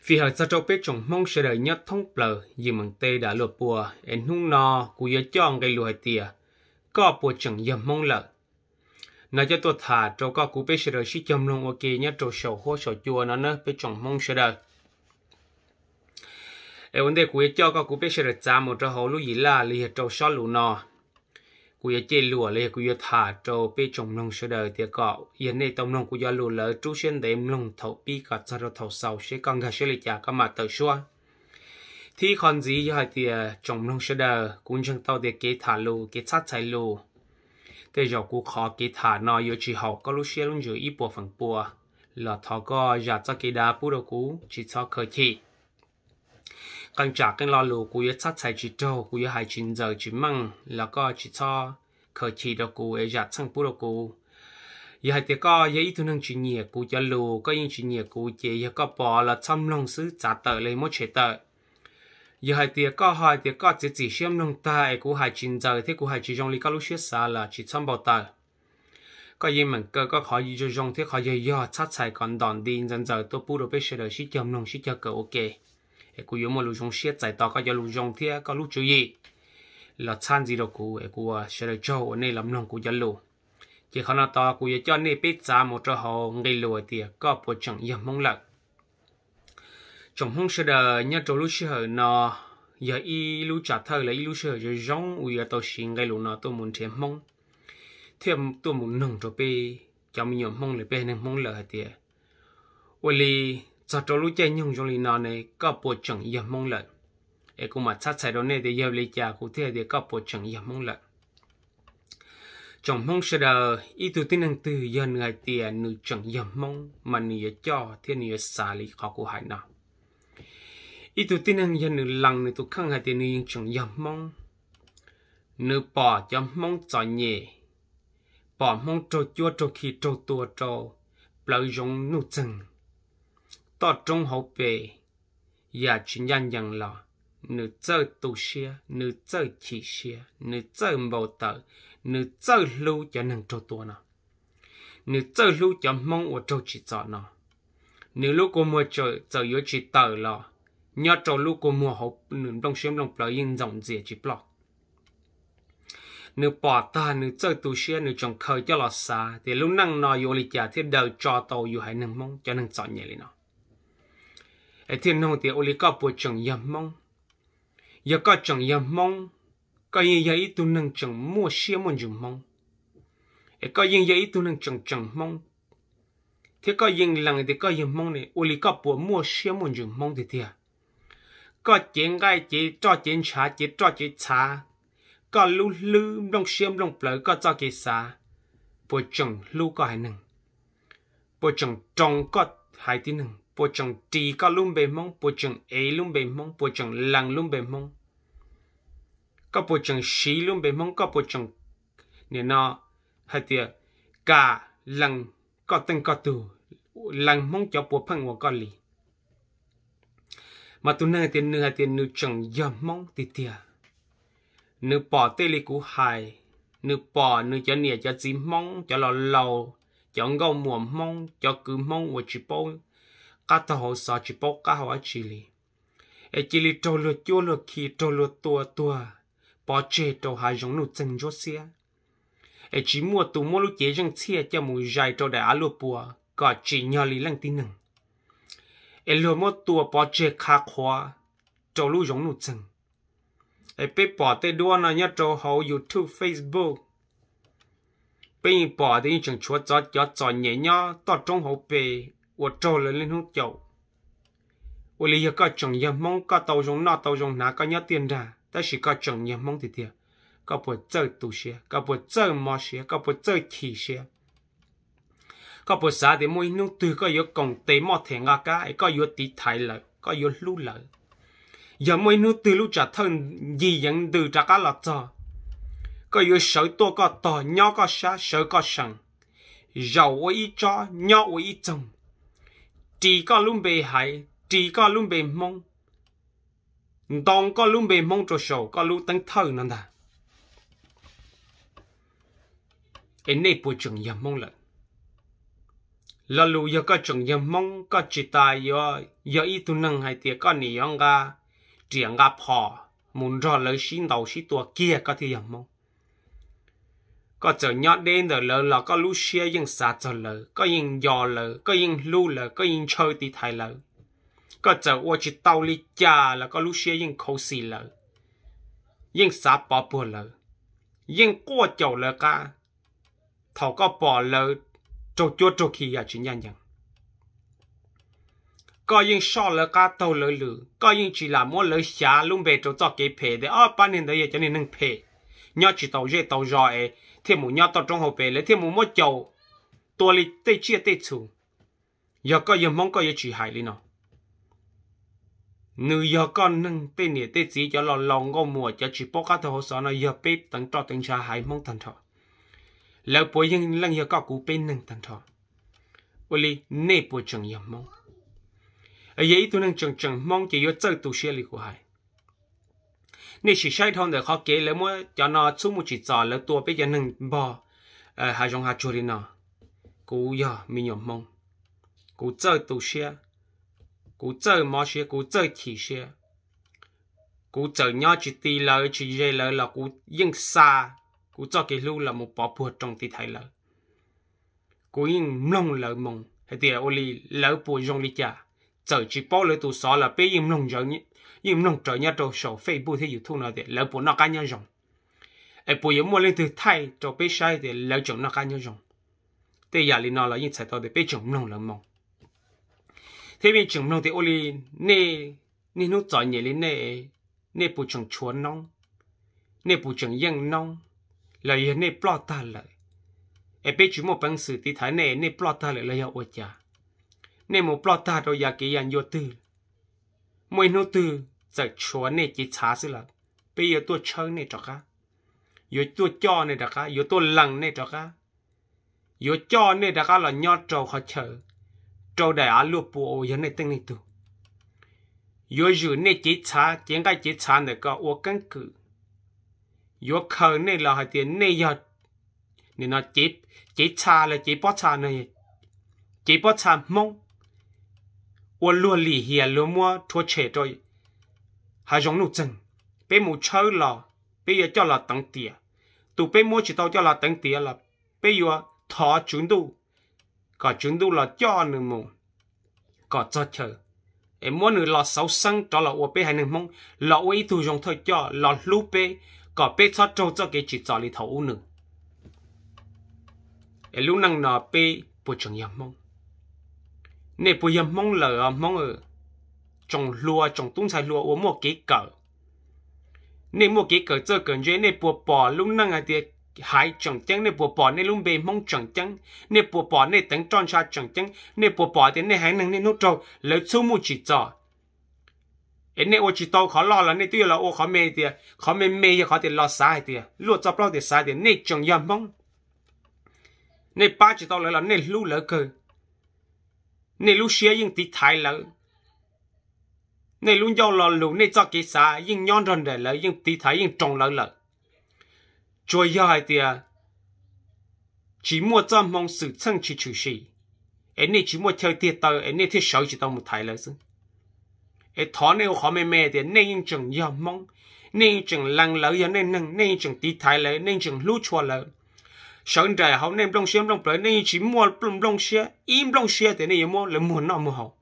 Fij hawm txog rau peb tsoom Hmoob sawv daws nyob thoob plaws yim meem teb dam luaj pua, es hnub no kuv yuav coj nqe lus hais tias, koj puas tseem yog Hmoob lawm? No coj tuaj tham rau koj kuv peb sawv daws sib cog mloog ua ke nyob rau saum huab saum cua no nawb peb tsoom Hmoob sawv daws. Es ua ntej kuv yuav coj koj kuv peb sawv daws txav mus rau hauv lub yim laj los yog rau sob lus no, kuv yuav cej luam los yog kuv yuav tham rau peb tsoom mloog sawv daws tias kom yog nej tau mloog kuv cov lus lawm rub siab ntev mloog thaum pib kom txog rau thaum xaus seb koj nkag siab li cas koj mam tawm suab. Thib qho ntxiv yog hais tias tsoom mloog sawv daws, kuv ntseeg tau tias kev tham lus, kev txhab txhais lus, tej zaum kuv qhov kev tham no yuav tsis haum koj lub siab lub ntsws ib puas feem pua, los thov koj zam txoj kev dav pub rau kuv, tsis txhob khaws chim. Qee tsam qee lo lus kuv yuav txhab txhais tsis raug, kuv yuav hais tsis ntxaws tsis meej los koj tsis txhob khaws chim rau kuv es zam txheej pub rau kuv. Yog hais tias koj yog ib tug neeg tsis nyiam kuv cov lus, koj yeej tsis nyiam kuv ces yog koj pom los txhob mloog xwb, txav tawm los muab tshem tawm. Yog hais tias koj ho hais tias koj txiav txim siab mloog tag es kuv hais tsis ntxaws thiab kuv hais tsis zoo li koj lub siab xav los tsis txhob npau taws. Koj yeej meem kaw koj qhov zoo zoo thiab qhov yog yog txhab txhais kom ntom nti ntxaws ntxaws tuaj pub rau peb sawv daws sib cog mloog sib cog kawm ua ke. Es kuv yuav muaj lus zoo siab txais tos koj cov lus zoo thiab koj lub tswv yim los txhab ntxiv rau kuv es kuv ua sawv daws tsaug uas nej los mloog kuv cov lus. Ces qhov no tod kuv yuav coj nej peb txav mus rau hauv nqe lus hais tias koj puas tseem yog Hmoob lawm? Tsoom Hmoob sawv daws, nyob rau lub sij hawm no yog ib lub tsam thawj los ib lub sij hawm zoo zoo uas yuav tau siv nqe lus no tuaj mus nrhiav Hmoob thiab tuaj mus noog rau peb cov me nyuam Hmoob lawm, peb neeg Hmoob lawm hais tias, ua li txog rau lub caij nyoog zoo li no ne koj puas tseem yog Hmoob lawm? Es kuv mam txhab txhais rau nej tias yog li cas kuv thiaj hais tias koj puas tseem yog Hmoob lawm. Tsoom Hmoob sawv daws, ib tug tib neeg twg yog nws hais tias nws tseem yog Hmoob mas nws yuav coj thiab nws yuav xav li qhov kuv hais no. Ib tug tib neeg yog nws lees nws tus kheej hais tias nws yeej tseem yog Hmoob, nws pom cov Hmoob txom nyem, pom Hmoob raug cuab raug khi raug tua rau plawv zoov nuj txeeg, toj roob hauv pes, yam tsis ncaj ncees los nws txawj tu siab, nws txawj chim siab, nws txawj npau taws, nws txawj hlub cov neeg raug tua no, nws txawj hlub cov Hmoob uas raug tsim txom no. Nws lub kua muag txawm yuav tsis tawm los nyob rau lub kua muag hauv nws nplooj siab nplooj plawv yeej ntxoom ntxias tsis ploj. Nws pom tag nws txawj tu siab, nws tseem khaws coj los xav tias lub neej no yuav ua li cas thiaj daws tso tau yus haiv neeg Hmoob cov neeg txom nyem li no. Es thiaj nug tias ua li koj puas tseem yog Hmoob? Yog koj tseem yog Hmoob, koj yeej yog ib tug neeg tseem muaj siab muaj ntsws Hmoob, es koj yeej yog ib tug neeg tseem tseem Hmoob, thiab koj yeej lees tias koj yog Hmoob ne, ua li koj puas muaj siab muaj ntsws Hmoob tiag tiag? Koj cev nqaij cev roj cev ntshav cev roj cev txhav, koj lub hlwb nplooj siab nplooj plawv koj txoj kev xav, puas tseem hlub koj haiv neeg? Puas tseem roos koj haiv tib neeg? Puas tseem ris koj lub npe Hmoob? Puas tseem ev lub npe Hmoob? Puas tseem lees lub npe Hmoob? Koj puas tseem siv lub npe Hmoob? Koj puas tseem, nim no hais tias, kam lees koj teej koj tug, lees Hmoob cov puav pheej ua koj li? Mas tus neeg tias nws hais tias nws tseem yog Hmoob tiag tiag, nws pom tej li kuv hais, nws pom nws cov niam cov txiv Hmoob cov laus laus, cov nkauj muam Hmoob, cov kwv Hmoob uas tsis paub qab taug hauv xov tsis paub qab hauv dab tsi li, es cia li raug luag cuab luag khi raug luag tua tuag pov tseg rau hav zoov nuj txeeg ntsuab xiab, es tsis muaj tus muab lub cev zeej txhiaj coj mus zais rau daim av luaj pua kom tsim nyog li leej tib neeg, es luag muab tua pov tseg qhav qhuav rau lub zoov nuj txeeg. Es peb pom tej duab no nyob rau hauv YouTube, Facebook, peb yeej pom tias yeej tseem tshuav cov txom nyem nyob toj roob hauv pes uas raug lawv niaj hnub caum. Ua li yog koj tseem yog Hmoob, koj tau zoo noj tau zoo hnav koj nyob tiaj nrag, tab sis koj tseem yog Hmoob tiag tiag, koj puas txawj tu siab? Koj puas txawj mob siab? Koj puas txawj chim siab? Koj puas xav tias muaj ib hnub twg koj yuav koom tes moj them nqa kab es koj yuav tiv thaiv lawv, koj yuav hlub lawv? Yog muaj ib hnub twg lub tsam thawj ncig yeev ntws rov qab los txog, koj yuav sawv tuaj koj tog, nyob koj sab, sawv koj seem, zaum ua ib tsob, nyob ua ib txoog, ris koj lub npe haiv, ris koj lub npe Hmoob, ntoo koj lub npe Hmoob rau saum koj lub teeb thawj no ntag, es nej puas tseem yog Hmoob lawm? Lo lus yog koj tseem yog Hmoob, koj tsis tas yuav yog ib tug neeg hais tias koj nim yuav nqa riam nqa phom mus nrog lawv sib ntaus sib tua kiag koj thiaj yog Hmoob. Koj txawm nyob deb ntawm lawv los koj lub siab yeej xav txog lawv, koj yeej nco lawv, koj yeej hlub lawv, koj yeej ntshaw tiv thaiv lawv. Koj txawm ua tsis tau li cas los koj lub siab yeej khuv xim lawv, yeej xav pov puag lawv, yeej quaj caum lawv qab thaum koj pom lawv raug cuab raug khi yam tsis ncaj ncees. Koj yeej soj lawv qab taug lawv lwm, koj yeej tsis lam muab lawv xyav lub npe rau txoj kev phem tias ob pab neeg ntawd yog cov niag neeg phem, nyob tsis tau zej tau zos es thiaj mus nyob toj roob hauv pes, lawv thiaj mus muab caum tua li tej tsiaj tej txhu. Yog koj yog Hmoob koj yuav tsis hais li no. Nws yog koj neeg tej niam tej txiv cov laus laus nkauj muam cov tsis paub qab tau hauv xov no yog peb teev roj teev ntsha haiv Hmoob tag nrho. Lawv puas yeej leej yog koj kuv peb neeg tag nrho. Ua li nej puas tseem yog Hmoob? Yog ib tug neeg tseem tseem Hmoob ces yuav txawj tu siab li kuv hais. Nej sim saib dhau ntawm qhov kev lawv muab cov no txhub mus tsim txom lawv tua peb cov neeg npog hav zoov hav tsuag li no. Kuv yog me nyuam Hmoob, kuv txawj tu siab, kuv txawj mob siab, kuv txawj chim siab. Kuv txawm nyob tsis ti lawv tsis ze lawv los kuv yeej xa kuv txoj kev hlub los mus pov puag roos tiv thaiv lawv. Kuv yeej mloog lawv moo hais tias ua li lawv puas zoo li cas. Txawm tsis paub lawv tus xov los peb yeej mloog, yeej mloog raws nyob rau saum Facebook thiab YouTube no tias lawv puas noj qab nyob zoo, es puas yuav muaj leej twg thaij rau peb saib tias lawv tseem noj qab nyob zoo. Tej yam li no los yeej txhais tau tias peb tseem mloog lawv moo, thiab peb tseem mloog tias ua li nej niaj hnub txom nyem li nej, nej puas tseem tshuav noob, nej puas tseem yeej noob, los yog nej ploj tag lawm, es peb tsis muaj peev xwm tiv thaiv nej, nej ploj tag lawm los yog ua cas? Nej mus ploj tag rau yav kev yam ncua twg? Muaj ib hnub twg txawm tshuav nej cev txhav xwb los peb yuav tuaj tshawb nej rov qab, yuav tuaj coj nej rov qab, yuav tuaj lees nej rov qab, yuav coj nej rov qab los nyob rau qhov chaw, rau daim av luaj pua uas yog nej teej nej tug. Yuav zwm nej cev txhav, cev nqaij cev txhav ntawm ko ua keeb kwm. Yuav khaws nej los hais tias nej yog, nim no, cev txha los cev pob txha no, cev pob txha Hmoob, ua luag lim hiam luag muab rhuav tshem rau hav zoov nuj txeeg. Peb mus tshawb los peb yuav coj los teev tiam. Tus peb muab tsis tau coj los teev tiam los peb yuav thov Tswv Ntuj kom Tswv Ntuj los coj nws mus kom txog chaw, es muab nws los xauv xeeb rov los ua peb haiv neeg Hmoob, los ua ib tug zoo thawj coj los hlub peb, kom peb txhob raug txoj kev tsim txom li thaum ub nws. Es lub neej no peb puas tseem yog Hmoob? Nej puas yog Hmoob lawm os Hmoob? Tsoom hluas, tsoom tub ntxhais hluas uas muaj kev kawm, nej muaj kev kawm txawj kawm ntse, nej puas pom lub neej hais tias haiv tseem ceeb? Nej puas pom nej lub npe Hmoob tseem ceeb? Nej puas pom nej teev roj ntsha tseem ceeb? Nej puas pom tias nej haiv neeg niaj hnub raug lawv txhub muaj tsim txom? Es nej ua tsis tau qhov loj los nej twb yuav los ua qhov me tias, qhov me me yog qhov tias los xav hais tias, luaj txoj plaub tias xav tias nej tseem yog Hmoob. Nej pab tsis tau lawv los nej hlub lawv kawg. Nej lub siab yeej tiv thaiv lawv. Nej lub ncauj lo lus, nej txoj kev xav yeej nyob nrog nraim lawv, yeej tiv thaiv yeej roos lawv lawm. Tsuas yog hais tias tsis muaj txoj hmoo xwm txheej tsis tshwm sim, es nej tsis muaj chaw tiag taw es nej thiaj sawv tsis tau mus thaiv lawv xwb. Es thov nej ua qhov me me tias nej yeej tseem yog Hmoob, nej yeej tseem lees lawv yog nej neeg, nej yeej tseem tiv thaiv lawv, nej yeej tseem hlub tshua lawv. Sawv nraim hauv nej nplooj siab nplooj plawv, nej yeej tsis muaj nplooj siab, ib nplooj siab tias nej yuav muab lawv muag noj muag haus.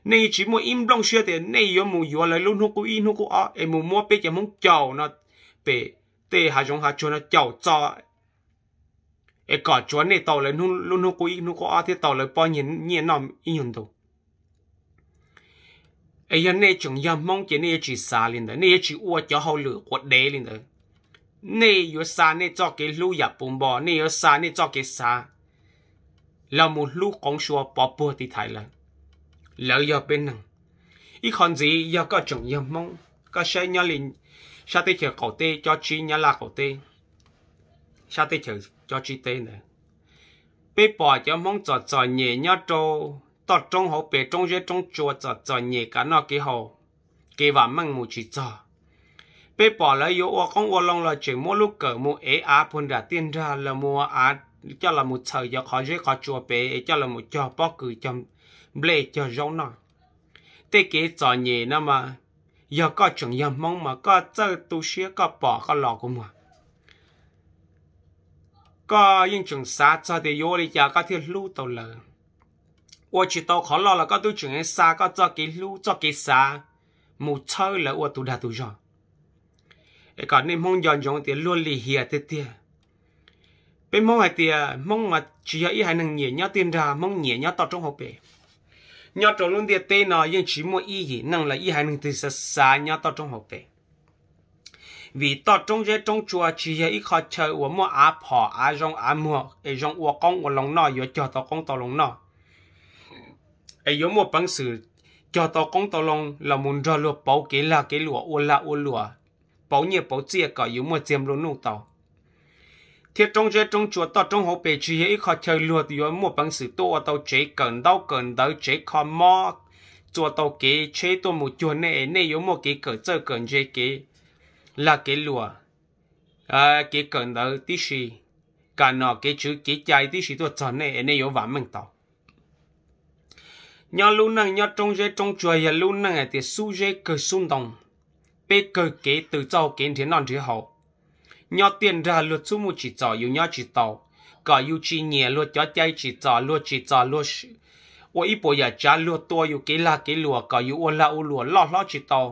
Nej yeej tsis muaj ib nplooj siab tias nej yuav mus yuav lawv lub hnub qub ib hnub qub ob es mus muab peb cov Hmoob caum no, pem tej hav zoov hav tsuag no caum txo, es kom tsuav nej tau lawv lub hnub qub ib hnub qub ob thiab tau lawv pob nyiaj noj ib nyuag ntu. Es yog nej tseem yog Hmoob ces nej yuav tsis xav li ntawd, nej yuav tsis ua cov hauj lwm quav dev li ntawd. Nej yuav xa nej txoj kev hlub yam puv npo, nej yuav xa nej txoj kev xav los mus hlub qoov sua pov puag tiv thaiv lawv. Lawv yog peb neeg. Ib qho ntxiv, yog koj tseem yog Hmoob, koj saib nyob li sab teb chaws qaum teb cob tsib, Nyab Laj qaum teb, sab teb chaws cob tsib teb ntawd, peb pom cov Hmoob txom txom nyem nyob rau toj roob hauv pes, roob zeb roob tsua, txom txom nyem kev noj kev haus, kev vam meej mus tsis txog. Peb pom lawv yuav ua qoob ua loo los tseem muab lub kawm mus ev av puag nram tiaj nrag los mus ua av coj los mus txhaws cov qhov zeb qhov tsua pem es coj los mus cog pob kws, cog nplej, cog zaub noj. Tej kev txom nyem no mas yog koj tseem yog Hmoob mas koj txawj tu siab, koj pom koj los kua muag. Koj yeej tseem xav txog tias yuav ua li cas koj thiaj hlub tau lawv. Ua tsis tau qhov loj los koj twb tseem xa koj txoj kev hlub, txoj kev xav mus txhawb lawv ua tus dag tus zog. Es kom nej Hmoob nco ntsoov tias luag lim hiam tiag tiag. Peb Hmoob hais tias Hmoob mas tsis yog ib haiv neeg nyiam nyob tiaj nrag, Hmoob nyiam nyob toj roob hauv pes. Nyob rau lub ntiaj teb no yeej tsis muaj ib yim neeg los ib haiv neeg twg xav xav nyob toj roob hauv pes. Vim toj roob zeb roob tsua tsis yog ib qho chaw uas muaj av phom av zoo av muag es zoo ua qoob ua loo noj, yuav cog tau qoob tau loo noj, es yuav muaj peev xwm cog tau qoob tau loo los mus nrog luag pauv kev lag kev luam, ua lag ua luam, pauv nyiaj pauv txiaj kom yus muaj txiag nplua nuj tau. Thiab roob zeb roob tsua toj roob hauv pes tsis yog ib qho chaw luag yuav muaj peev xwm tuaj ua tau tsev kawm ntaub kawm ntawv, tsev kho mob, txua tau kev tsheb tuaj mus cuag nej, nej yuav muaj kev kawm txawj kawm ntse, kev lag kev luam, kev kawm ntawv tib si, kam nom kev tswv kev cai tib si tuaj txog nej es nej yuav vam meej tau. Nyob lub neej nyob roob zeb roob tsua yog lub neej hais tias xub zeb kawg xub ntoo, peb kawg kev tws txoj hau kev nrhiav noj nrhiav haus. Nyob tiaj nrag luag txhub muaj tsim txom yus nyob tsis tau, kom yus tsis nyiam luag cov cai tsim txom, luag tsim txom luag ua ib puas yam tsav, luag tua yus kev lag kev luam kom yus ua lag ua luam loj hlob tsis tau,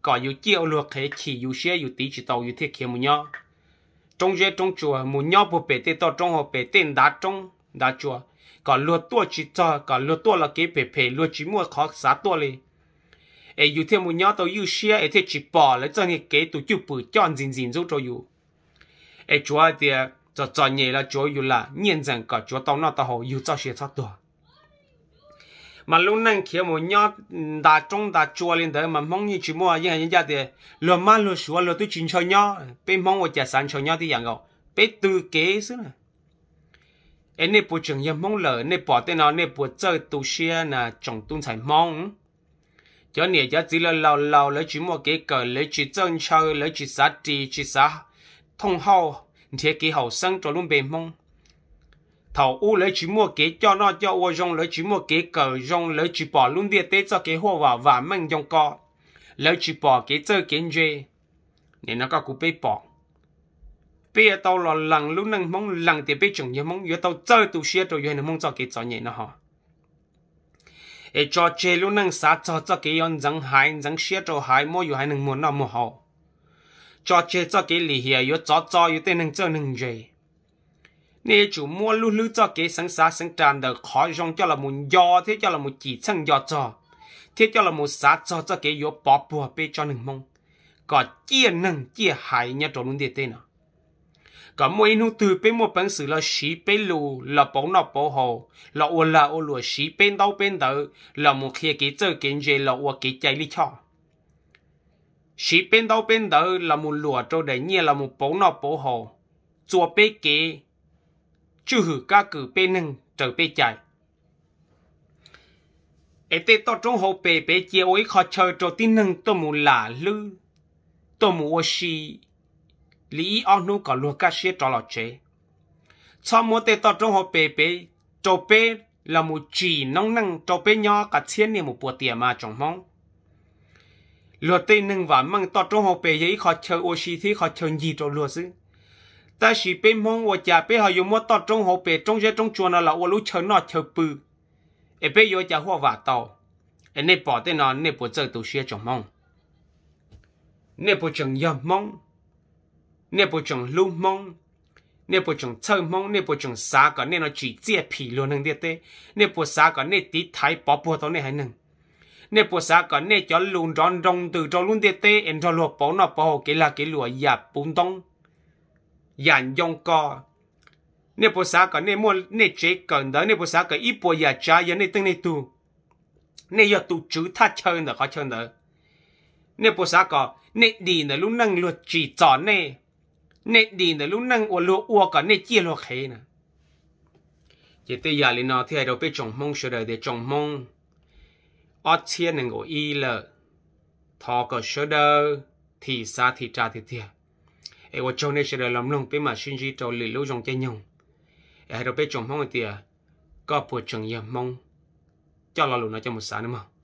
kom yus ciaj ua luag qhev, chim yus siab, yus tiv tsis tau yus thiaj khiav mus nyob roob zeb roob tsua, mus nyob puag pem tej toj roob hauv pes, tej ntav roob ntav tsua, kom luag tuaj tsis txog, kom luag tuaj los kev phem phem, luag tsis muaj qhov xav tuaj li, es yus thiaj mus nyob tau ywj siab es thiaj tsis pom lawv txoj niag kev tus cwj pwm coj ntxim ntxim ntxub rau yus. Es tsuav hais tias txom txom nyem los tsuav yus lam nyiaj ntxeem kom tsuav tau noj tau haus yus txoj sia txhob tuag. Mas lub neej khiav mus nyob ntav roob ntav tsua li ntawd mas Hmoob yeej tsis muaj, yeej hais ncaj tias luag mab luag suav luag twb tsis ntshaw nyob, peb Hmoob ua cas xav ntshaw nyob tib yam nkaus, peb tws kev xwb na. Es nej puas tseem yog Hmoob lawm, nej pom tej no nej puas txawj tu siab na tsoom tub ntxhais Hmoob? Cov niam cov txiv lawv laus laus, lawv tsis muaj kev kawm, lawv tsis txawj ntshaw, lawv tsis xav ris, tsis xav thooj hauj, nrhiav kev haum xeeb rau lub npe Hmoob. Thaum ub lawv tsis muaj kev coj noj coj ua zoo, lawv tsis muaj kev kawm zoo, lawv tsis pom lub ntiaj teb txoj kev huaj vam vam meej ncoo ko, lawv tsis pom kev txawj kev ntse. Nim no koj kuv peb pom, peb yuav tau los lees lub neej Hmoob, lees tias peb tseem yog Hmoob, yuav tau txawj tu siab rau yus haiv neeg Hmoob txoj kev txom nyem no ho. Es tso tseg lub neej xav txog txoj kev yuav ntxeev haiv ntxeev siab rau haiv, muab yus haiv neeg muag noj muag haus. Tso tseg txoj kev lim hiam yuav txov txo yus tej neeg txawj neeg ntse. Nej yuav tsum muab lub hlwb txoj kev xeev xav xeev ras ntawm qhov zoo coj los mus nco thiab coj los mus cim txheej nco txog, thiab coj los mus xav txog txoj kev yuav pov puag peb tsob neeg Hmoob, kom ciaj neeg ciaj haiv nyob rau lub ntiaj teb no. Kom muaj ib hnub twg peb muaj peev xwm los siv peb lus los pauv noj pauv haus, los ua lag ua luam, siv peb ntaub peb ntawv los mus qhia kev txawj kev ntse, los ua kev cai lij choj, siv peb ntaub peb ntawv los mus luam rau daim nyiaj los mus pauv noj pauv haus, txua peb kev tswj hwm kab kwm peb neeg raws peb cai. Es tej toj roob hauv pes pem cia ua ib qho chaw rau tib neeg tuaj mus lam hlwb, tuaj mus ua si li ib ob hnub kom luag kaj siab rov los tsev. Txhob muab tej toj roob hauv pes pem rau peb los mus tsim noob neej rau peb nyob qas txhiab niaj mus puas tiam mas tsoom Hmoob. Luag tej neeg vam meej toj roob hauv pes yog ib qho chaw ua si thiab ib qho chaw ncig rau luag xwb. Tab sis peb Hmoob ua cas peb ho yuav muab toj roob hauv pes roob zeb roob tsua no los ua lub chaw noj chaw pw, es peb yuav ua cas huaj vam tau? Es nej pom tej no nej puas txawj tu siab tsoom Hmoob? Nej puas tseem yog Hmoob? Nej puas tseem hlub Hmoob? Nej puas tseem txhawj Hmoob? Nej puas tseem xav kom nej no tsim txiaj phim luag neeg ntiaj teb? Nej puas xav kom nej tiv thaiv pov puag tau nej haiv neeg? Nej puas xav kom nej cov lus nrov nroo ntws rau lub ntiaj teb es nrog luag pauv noj pauv haus kev lag kev luam yam puv ntoob, yam ncoo ko? Nej puas xav kom nej muaj nej tsev kawm ntawv? Nej puas xav kom ib puas yam tsav yog nej tej nej tug? Nej yog tus tswv thaj chaw ntawm qhov chaw ntawd. Nej puas xav kom nej dim ntawm lub neej luag tsim txom nej, nej dim ntawm lub neej uas luag ua kom nej ciaj luag qhev na? Ces tej yam li no thiaj hais rau peb tsoom Hmoob sawv daws tias tsoom Hmoob, ob txhiab nees nkaum ib lawm, thov kom sawv daws thim xav thim ras tiag tiag. Es ua tsaug nej sawv daws los mloog, peb mam sib ntsib rau lwm lub zoo caij nyoog. Es hais rau peb tsoom Hmoob hais tias, koj puas tseem yog Hmoob? Coj lo lus no coj mus xav nawb mog.